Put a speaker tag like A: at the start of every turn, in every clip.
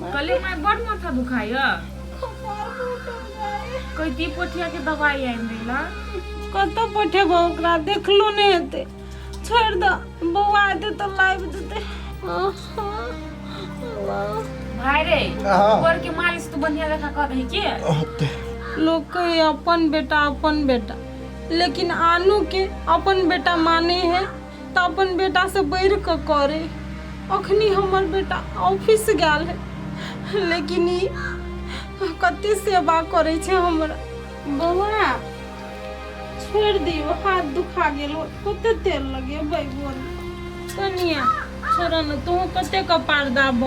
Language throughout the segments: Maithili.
A: कहलियै माय बड माथा दुखाइया।
B: कपार फूटल जाय।
A: कहती पोठिया के दवाई आनि दै ला।
B: कतऽ पठेबो ओकरा देखलो नहि हेतै छोड़ि दऽ बौआ एतै तऽ लाबि देतै
A: भाई रे
C: हाँ।
A: गोर के मालिश तू बढ़िया जकाँ कऽ दही के
C: होते
B: लोक कहै अपन बेटा अपन बेटा लेकिन आनू के अपन बेटा माने है तऽ अपन बेटासँ बढ़ि कऽ करे अखनी हमर बेटा ऑफिस गेल है लेकिन ई कते सेवा करै छै हमरा बौआ छोड़ि दियौ हाथ दुखा गेल कते तेल लगेबै बोल कनिया छोड़ ने तू कते कपार दाब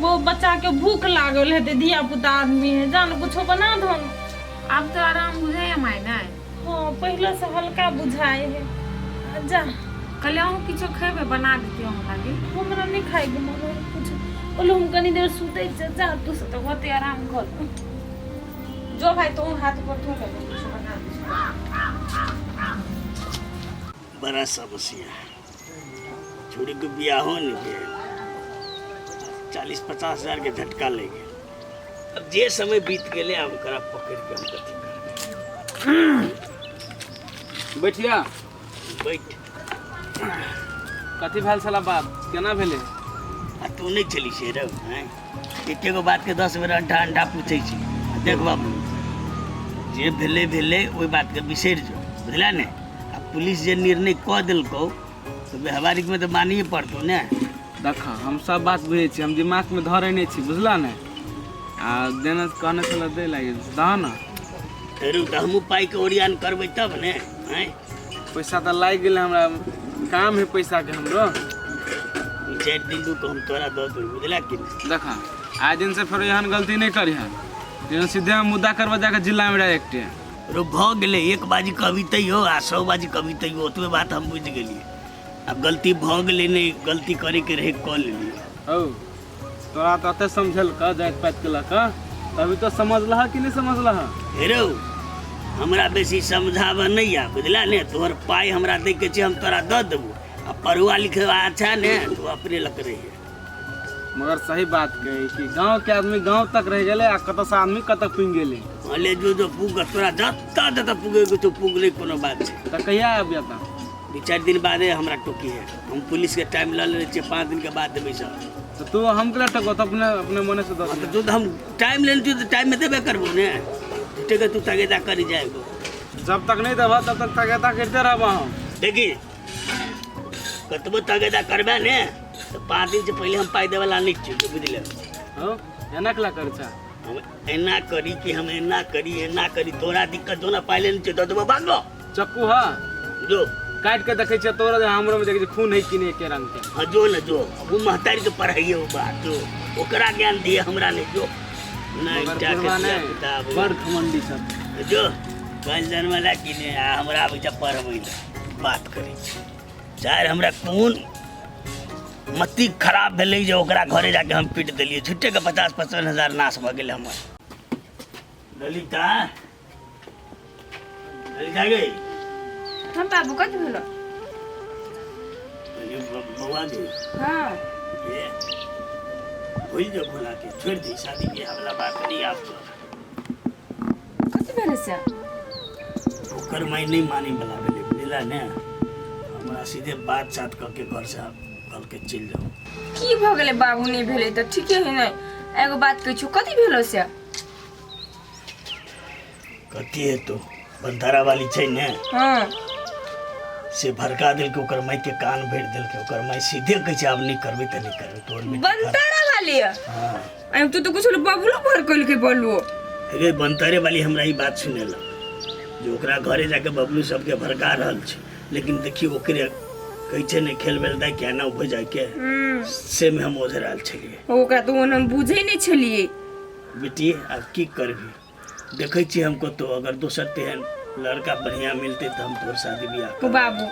B: वो बच्चा के भूख लागल हेतै धिया पुता आदमी है जान कुछो बना दो ने।
A: आब तऽ आराम बुझाइया माय नहि
B: हँ पहिले से हल्का बुझाइ है जा
A: कहले अहूँ किछो खेबै बना देती हम लागी
B: हमरा नहि खाइके मन होय कुछ बोलो हम कनी देर सुतै छियै जा तू
A: तऽ होते आराम कर जो भाई तू हाथ पर धो ले कुछ बना दे
D: बड़ा समस्या है छोड़ी के बियाहो नहीं भेल 40-50 हजार के झटका ले गेल अब जे समय बीत गेलै आब ओकरा पकड़ के हम कथी करबै
E: बैठिया
D: बैठ
E: कथी भेल छला बात केना भेलै
D: आ तू नहि चली से रौ हैं एके गो बातके 10 बेर अंठा अंठा पूछै छी आ देख बाबू जे भेलै भेलै ओहि बातके बिसरि जो बुझला ने आ पुलिस जे निर्णय कऽ देलकौ तऽ व्यवहारिकमे तऽ मानिए पड़तौ ने
E: देख हम सब बात बुझै छी हम दिमागमे धरै नहि छी बुझला ने आ देने कहने छला दै लागि दह ने
D: फेरू तऽ हमहूँ पाइके ओरियान करबै तब ने आँय
E: पैसा तऽ लागि गेलै हमरा काम है पैसाके हमरो
D: 2-4 दिन रुक हम तोरा दऽ देबै बुझला कि नहि
E: देख आइ दिन से फेरो एहन गलती नहि करिहन एहन सीधे हम मुद्दा करबा जाके जिलामे डायरेक्टे
D: रो भऽ गेलै एक बाजी कभी तैयो आ 100 बाजी कभी तैयो ओतबे बात हम बुझि गेलियै आब गलती भऽ गेलै नहि गलती करैके रहै कऽ लेलियै
E: हौ तोरा तऽ एते समझल कऽ जाति पाति के लऽ कऽ तभी तो समझलह कि नहि समझलह
D: हे रौ हमरा बेसी समझाबऽ नहि आ बुझला ने तोहर पाइ हमरा दैके छै हम तोरा दऽ देबो आ पढ़ुआ लिखुआ अच्छा ने तू अपने लग रहिए
E: मगर सही बात कही कि गांव के आदमी गांव तक रह गेलै आ कतऽ से आदमी कतऽ पुगि गेलै
D: हँ ले जो जो पुग तोरा जतऽ जतऽ पुगेके छौ पुगले कोनो बात छै
E: तऽ कहिया आबि तऽ
D: 2-4 दिन बादे हमरा टोकी है हम पुलिस के टाइम लऽ लेने छियै 5 दिन के बाद देबै सर
E: तऽ तू हम केना टको तऽ अपने अपने मने से दऽ
D: तऽ तू तऽ हम टाइम लेने छियै तऽ टाइम में देबे करबो ने झूठे के तू तगेदा करी जाएगो
E: जब तक नहीं देबह तब तक तगेदा करते रहबह हम
D: देखी कतबो तगेदा करबे ने तऽ 5 दिन से पहिले हम पाइ देवला नहि छियै बुझले
E: हौ एना केला करै छह
D: हम एना करी कि हम एना करी एना करी तोरा दिक्कत हो ना पाइ लेने छियै दऽ देबो भागो
E: चक्कू हा
D: जो
E: काटि के देखै छियै तोरा जे हमरो में देखै छियै खून है कि नहीं एके रंग के
D: हाँ जो न जो वो महतारी के पढ़ाइए वो बात जो ओकरा ज्ञान दिए हमरा नहीं जो नहीं
E: मगर
D: जाके
E: बुढ़वा
D: धिया
E: नहि
D: पुता आबै।
E: बड़ घमंडी सब
D: जो कल जन्मला कि नहि आ हमरा आबै छै पढ़बै लए बात करै छी चाहे हमरा कोन मति खराब भेलै जे ओकरा घरे जाके हम पीट देलियै झूठे के 50-55 हजार नाश भऽ गेलै हमर ललिता ललिता गई
F: हम बाबू कथी भेलो
D: बौआ गे
F: हाँ
D: ये भूल जो भुला के छोड़ दी शादी ब्याह वाला बात नहीं आप कर
F: कथी भेलै से
D: ओकर माय नहीं माने वाला भेलै बुझला ने हमरा सीधे बात चात कऽ के घर से कल के चलि जाओ
F: की भऽ गेलै बाबू नहि भेलै तऽ ठीके है ने एगो बात कहै छियौ कथी भेलो से
D: कथी हेतौ बंधारा वाली छै ने
F: हाँ
D: से भड़का देलकै ओकर माय के कान भरि देलकै ओकर माय सीधे कहै छै आब नहि करबै तऽ नहि करबै तोहर बेटी खराब।
F: बनतारा वाली
D: हाँ
F: अरे तू तो कुछ बबलू भर कइलकै बलुओ
D: रे बनतारे वाली हमरा ई बात सुनेलक जे ओकरा घरे जाके बबलू सबके भड़का रहल छै लेकिन देखियौ ओकरे कहै छै ने खेल बेल दाइ केना हो जाय के से में हम ओझरायल छलियै
F: ओकरा तऽ ओना हम बुझै नहि छलियै
D: बेटी आब की करबी देखै छियै हम कतहु अगर दोसर तेहन लड़का बढ़िया मिलतै तऽ हम तोहर शादी बियाह
F: ओ
D: करब
F: बाबू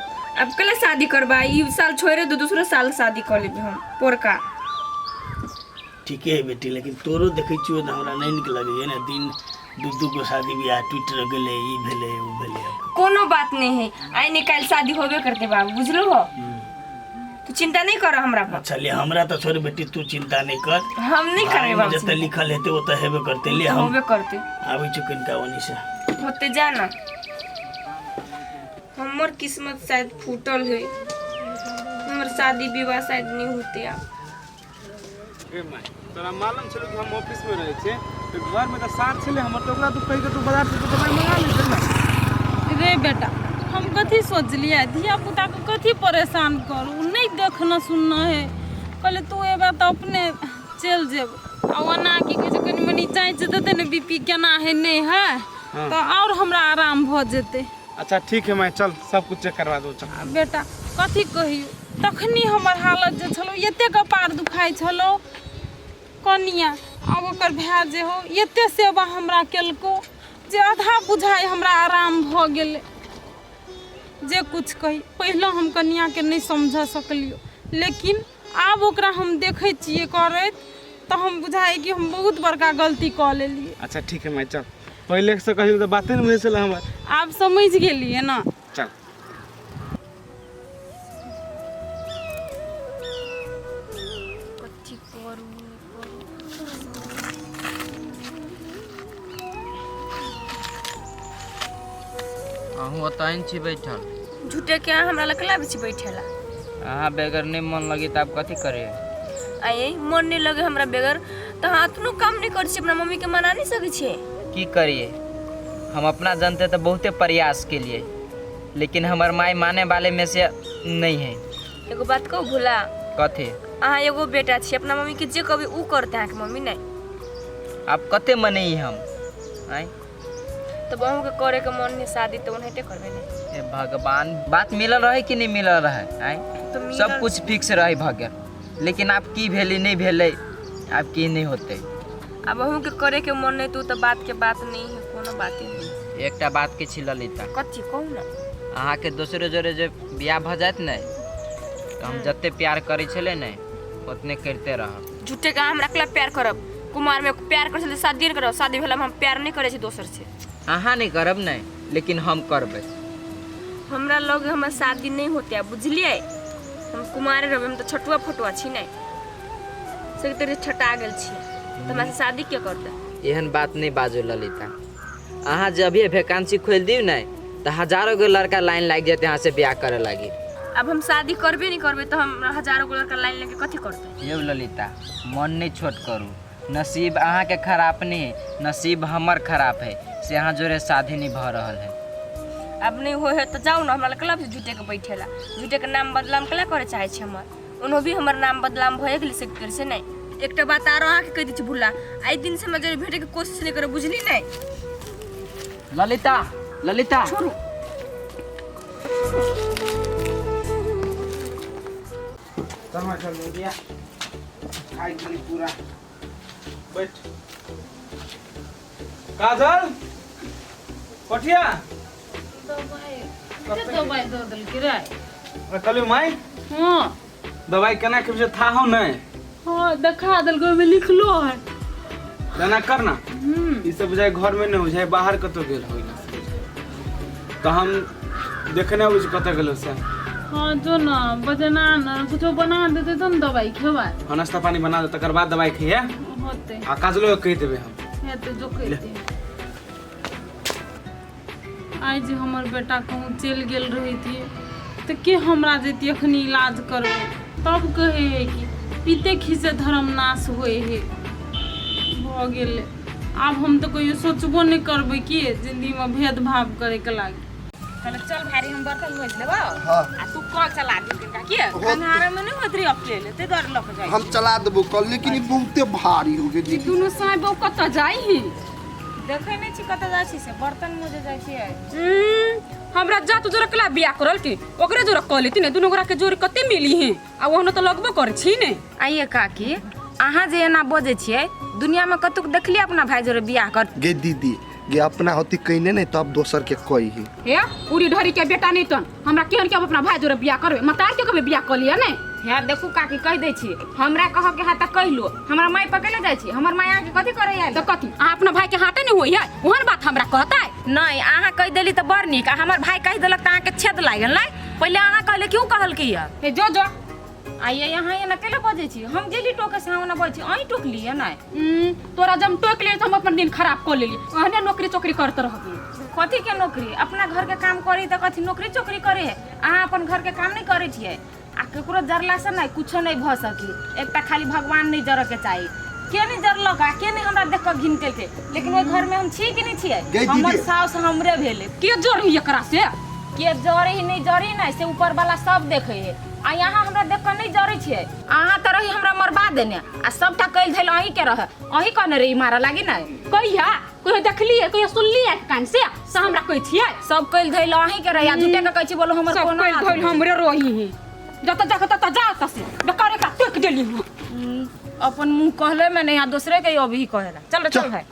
F: अब कल शादी करबा ई साल छोड़े दो दूसरो साल शादी कर लेबे हम पोरका
D: ठीके है बेटी लेकिन तोरो देखै छियौ तऽ हमरा नहि नीक लगैए ने दिन दू दू गो शादी बियाह टूटि गेलै ई भेलै ओ भेलै
F: कोनो बात नहीं है आइ निकाल शादी होबे करते बाबू बुझलो हो तू चिंता नहीं कर हमरा पर।
D: अच्छा ले, हमरा तऽ छोड़ बेटी, तू चिंता नहीं कर।
F: हम नहीं करबै
D: भागमे जतऽ लिखल हेतै ओतऽ हेबे करतै। ले, हम
F: होबे करते।
D: आबै छी कनिका ओनी से।
F: होते जाना, हमर किस्मत शायद फूटल है, हमर शादी विवाह शायद नहीं होते आब।
E: ए माय, तोरा मालूम छलो कि हम ऑफिस में रहै छियै, तऽ घर में तऽ सार छलै हमर, तऽ ओकरा तू कहि के तू बाजार से तू दवाई मंगा ले ने।
B: रे बेटा, हम कथी सोचलियै, धिया पुताके कथी परेशान करू, नहि देखना सुनना है। कहले तू एबे तऽ अपने चलि जेब। आ ओना की कहै छै, कनि मनि जाँचि देतै ने बीपी केना है नहि है, तऽ आओर हमरा आराम भऽ जेतै।
E: अच्छा ठीक है माय, चल सब कुछ चेक करवा दो, चल।
B: आ बेटा कथी कहियौ, तखनी हमर हालत जे छलौ, एते कपार दुखाइ छलौ कनिया, आब ओकर भाय जे हो एते सेवा हमरा केलको जे आधा बुझाइ हमरा आराम भऽ गेलै। जे कुछ कही, पहिले हम कनियाके नहि समझ सकलियौ, लेकिन आब ओकरा हम देखै छियै करैत तऽ हम बुझाइ कि हम बहुत बड़का गलती कऽ लेलियै।
E: अच्छा ठीक है माय, चल। पहिले से कहियो तऽ बाते नहि बुझै छलै हमर।
B: आब समझि गेलियै ने।
E: चल।
F: कथी करू नहि करू।
C: अहूँ ओतहि छी बैठल?
F: झूठे के अहाँ हमरा लग लाबै छी बैठेला।
C: अहाँ बगैर नहि मन लगी तऽ आब कथी करियै?
F: आये मन नहीं लगे हमरा बगैर तऽ अहाँ अतनो काम नहीं करै छी, अपना मम्मी के मना नहीं सकै छियै?
C: की करिए, हम अपना जानते तो बहुते प्रयास के लिए, लेकिन हमर माई माने वाले में से नहीं है।
F: एगो बात कहू भोला?
C: कथी?
F: अहाँ एगो बेटा छी, अपना मम्मी के जे कहबै उ करतै अहाँके मम्मी नहीं।
C: आब कते मनई हम आँय?
F: तब अहूँके करे के मन नहीं शादी तऽ ओनाहिते करबै ने।
C: ए भगवान, बात मिलल रहे कि नहीं मिलल रहे आँय?
F: तऽ मिलल।
C: सब कुछ फिक्स रहे भऽ गेल, लेकिन आब की भेलै नहि भेलै, आब की नहीं होतै।
F: आब अहूँके करे के मन नहीं तो तऽ बात के बात नहीं है, कोनो बाते नहीं।
C: एकटा बात के छी ललिता।
F: कथी कहू ने?
C: अहाँके दोसरे जोरे जे बियाह भऽ जायत ने तऽ हम जते प्यार करै छलै ने ओतने करिते रहब।
F: झूठे के अहाँ हमरा अकेला प्यार करब, कुमार में प्यार करै छलै शादी नहि करब, शादी भेला में हम प्यार नहीं करै छी दोसर से।
C: अहाँ नहीं करब ने, लेकिन हम करबै।
F: हमरा लग हमर शादी नहीं होते आब, बुझलियै? हम कुमारे रहबै, हम तऽ छटुआ फटुआ छी नहि, से तेरे छटा गेल छी तऽ हमरा से शादी के करतै?
C: एहन बात नहीं बाजू ललिता, अहाँ जब भी वैकेंसी खोलि दियौ ने तऽ हजारों गो लड़का लाइन लागि जेतै अहाँ से बियाह करे लागी।
F: अब हम शादी करबे नहीं करबै तऽ हम हजारों गो लड़का लाइन लगे कथी करतै?
C: यौ ललिता, मन नहीं छोट करू, नसीब अहाँके खराब नहीं है, नसीब हमर खराब है से अहाँ जोरे शादी नहीं भऽ रहल है।
F: अब नहीं हो है तऽ जाउ ने, हमरा लग कला झूठे के बैठेला, झूठे के नाम बदनाम कला करे चाहे छी हमर, ओनो भी हमर नाम बदनाम भए गेलै से कर से नहीं। एकटा बात आरो अहाँके कहि दै छी भुला, आइ दिन से हमरा जरे भेटे के कोशिश नहीं करब, बुझली नहीं?
C: ललिता, ललिता
F: छोड़ू।
E: चल माय, चल जल्दी आ, खाइ के पूरा बैठ। काजल पठिया
B: दवाई दऽ देलकै रे।
E: अरे कहलियौ माय।
B: हाँ।
E: दवाई केना खेबै से थाहो नहि।
B: हाँ देखा देलकै, ओहिमे लिखलो है।
E: तेना कर ना, ई सब बुझाइ घर में नहि बुझाइ बाहर कतौ गेल होइ ना, तऽ हम देखने अबै छी कतऽ गेल से।
B: हाँ जो ना बजना ना कुछो बना देते तो न दवाई खेबै।
E: हाँ नाश्ता पानी बना दे, तकर बाद दवाई खइहे।
B: होते।
E: आ काजलो के कहि देबै हम।
B: हेतै जो कहि दे। आइ जे हमर बेटा कहूँ चलि गेल रहितियै तऽ के हमरा जैतियै अखनी इलाज करबै? तब कहै है कि पीते खीसे धर्म नाश होइ है। भऽ गेलै, आब हम तऽ कहियो सोचबो नहि करबै कि जिन्दगीमे भेदभाव करैके लागी।
A: कहले चल भारी हम बर्तन धोइ लेबौ।
G: हाँ।
A: आ तू कल चला दे कनिका, के अन्हार में नहीं होत रे अकेले, ते डर लग जाई।
G: हम चला देबो कल, लेकिन ई बहुते भारी हो गेल।
B: ई दुनू साँय बहू कतऽ जाइ ही?
A: देखै नहीं छी कतऽ जाइ छी से, बर्तन मोजे जाइ छी।
F: हमरा जा तू जोरा कला बियाह करल की ओकरे जोरा कह लेती ने, दुनू गोरा के जोड़ी कते मिली है, आ ओहनो तो लगबो करै छी ने।
A: आइए काकी, अहाँ जे एना बजै छियै, दुनिया में कतुक देखलियै अपना भाई जोरे बियाह कर?
G: गे दीदी गे, अपना होती कइने नहीं तब दोसर के कही।
F: हे उड़ी ढरी के बेटा नहीं तन हमरा केहन के अब अपना भाई जोरे बियाह करबे, मतार के कभी बियाह क लिया ने?
A: हे देखू काकी, कहि दै छी, हमरा कह के हाथ कहि लो, हमरा माय पकड़ले जाइ छी, हमर माय अहाँके कथी करै आयल?
F: तऽ कथी अहाँ अपना भाई के हाथे नहीं होई है, ओहन बात हमरा कहतै?
A: नहीं, अहाँ कहि देली तऽ बड़ नीक, आ हमर भाई कहि देलक तऽ अहाँके छेद लागल। नहीं पहिले अहाँ कहले, क्यों कहलकै?
F: हे जो जो
A: आइए यहाँ एना केला बजै छी? हम गेली टोके से अहाँ ओना बजै छी, अहीं टोकलियै नहि?
H: तोरा जब टोक लिए तऽ हम अपन दिन खराब कऽ लेली। ओहने नौकरी चोकरी करत रहबी।
A: कथी के नौकरी? अपना घर के काम करी तऽ कथी नौकरी चोकरी करे है? अहाँ अपन घर के काम नहीं करे छियै। आ केकरो जरला से नहीं कुछो नहीं भऽ सकी। एकटा खाली भगवान नहीं जरऽ के चाही। के नहीं जरलक आ के नहीं हमरा देख कऽ घिन केलकै, लेकिन ओहि घर में हम छी कि नहीं छियै?
G: गै दीदी।
A: हमर साउस हमरे भेलै।
H: के जरही एकरा से?
A: के जरे ही नहीं जरी नहीं से ऊपर वाला सब देखे है। आ यहाँ हमरा देख कऽ नहीं जरे छियै। अहाँ तऽ रही हमरा मरबा देने आ सबटा कैल धैल अहीं के रहे। अहीं कहने रही मारऽ लागी नहीं।
H: कहिया कहियो देखलियै, कहियो सुनलियै कान से से हमरा कहै छियै?
A: सब कैल धैल अहीं के रही आ झूठे के कहै छी बोलो हमर
H: सब
A: कोनो
H: कैल
A: हाथ
H: धैल
A: नहि।
H: हमरे रही ही। जतऽ जाके ततऽ जा तसे बेकार एकरा टोकि देली हम।
A: अपन मुँह कहले में नहीं आ दूसरे के अभी कहेला। चल रे, चल भाई।